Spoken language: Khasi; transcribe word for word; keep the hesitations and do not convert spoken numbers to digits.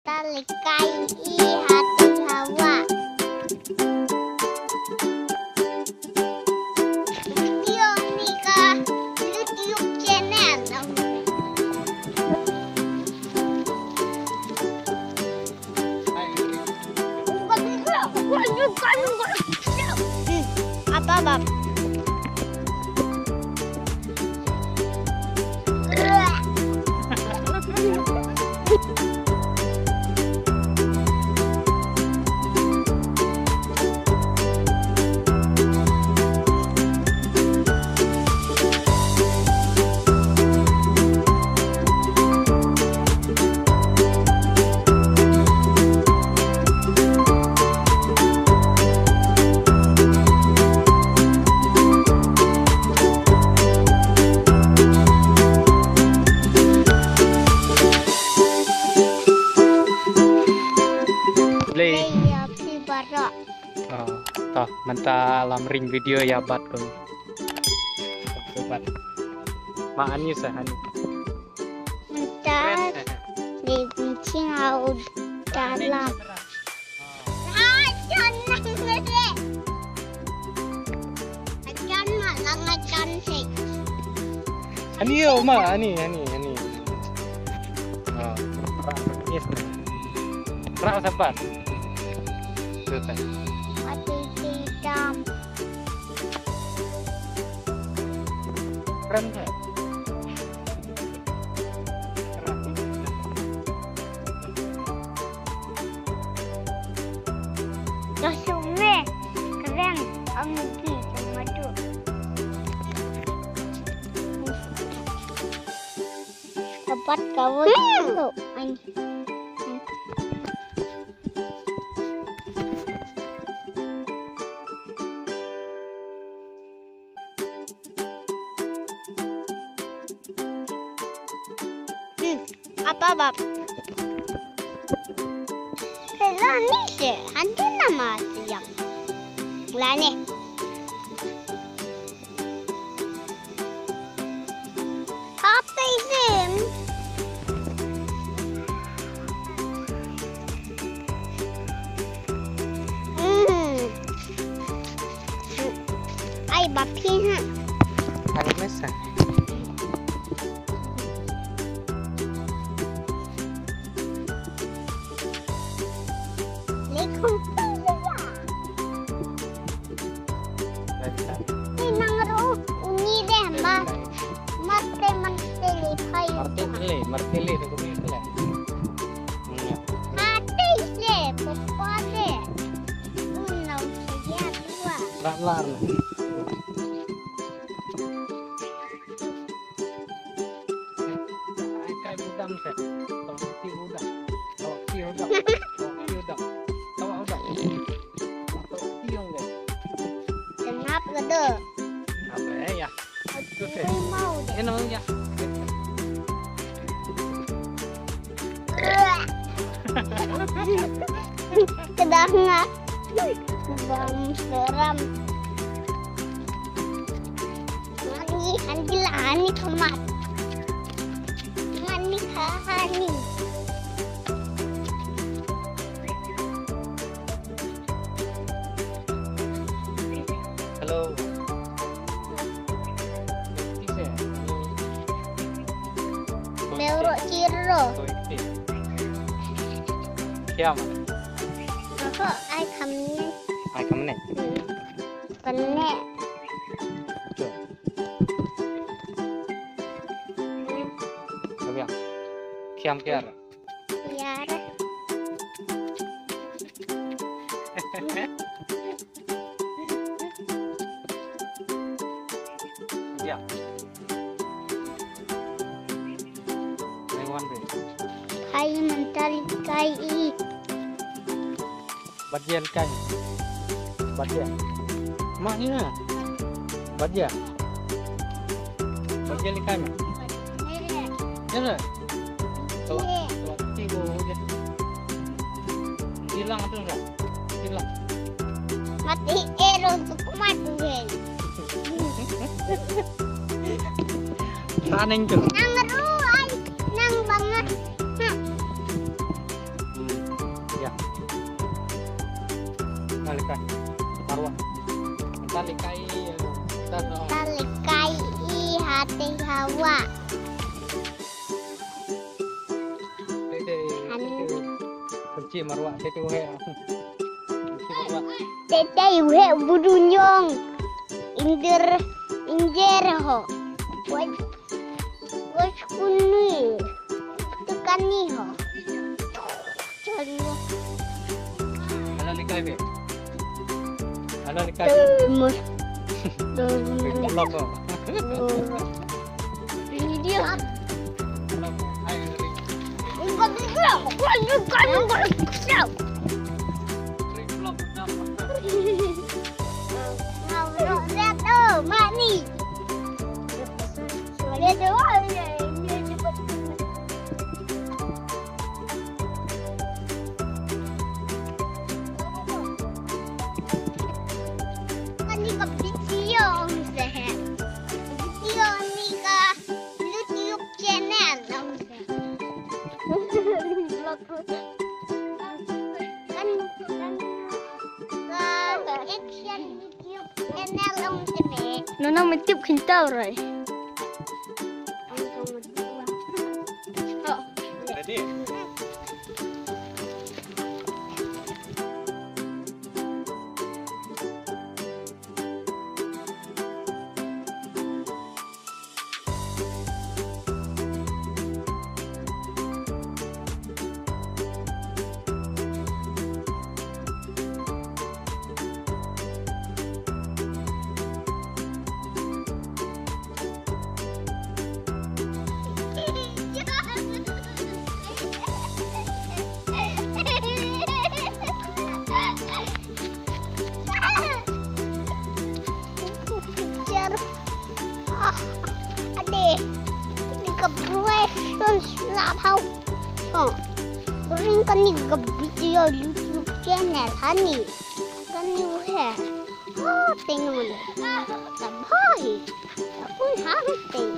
Talikai i hati hawa. Video ni ka YouTube channel. Apa, Bab? Play. Play ïa phi baroh. Ah, ta mynta lam ring video ïa Bat ko. Bat. Ma ani sa ani. Mynta. Keren, eh. Di bincang au dalam. Ah, jangan nanti. Ajan malang ajan sih. Ani yo ma, ani, ani, ani. Ah, yes. Ra sabar. Tuh, tuh. Mati hitam. Keren, eh. Keren. Ka sum me, kren ang ki tong madu. Dapat kawin tu. Ai. Hmm, apa, Bab? Lani se, hantu nama siang. Lani. Apa izin? Hmm. Ai, bapi ha. Ai, masa. Lekong pun juga. Ti nang ru uni deh, ma. Marte, marte le phai. Marte le, marte le, ko le. Marte le, papa le. Unau siya dua. Lar, lar. Ai, kai budam se. Tong ti udang. Tong ti udang. Tong ti udang. Tong udang. Tong ti udang. Kenapa gitu? Apa ya? Itu se. Mau deh. Ini mau ya. Kedah nga. Bang seram. Ani, ani lah, ani kemat. Ani kahani. Hello. Meurok ciro. Kiam. Ako, ai kamne. Ai kamne. Hmm. Penne. Oke. Kiam kiar. Kiar. Ya. Hai mental kai i. Bat jia likai. Bat jia. Mak ni na. Bat jia. Bat jia likai ma. Jia. Tolak, tolak tigo je. Hilang tu dah. Hilang. Mati ero tu kumat tu je. Taneng tu. Nang ruai, nang bangat. Hmm. Lehkai. Marwah. Lehkai. Lehkai. Hati hawa. Kunci marwah, tete uhe. Kunci marwah. Tete uhe budunyong. Indir, injer ho. Waj, waj kunni. Tukani ho. Halo, lehkai be. Halo, lehkai. Mus. Vlog ko. Video. Kani ka video ong seh. Video ni ka YouTube channel ong seh. Kan, kan, ka action YouTube channel ong seh. Nona me tip khinta rai. Ready? Picture. Ah, ade. Ni ka brush on slap hau. Oh. Ring kani ka video YouTube channel hani. Kani uhe. Ah, tenung. Tabhai. Aku harus teng.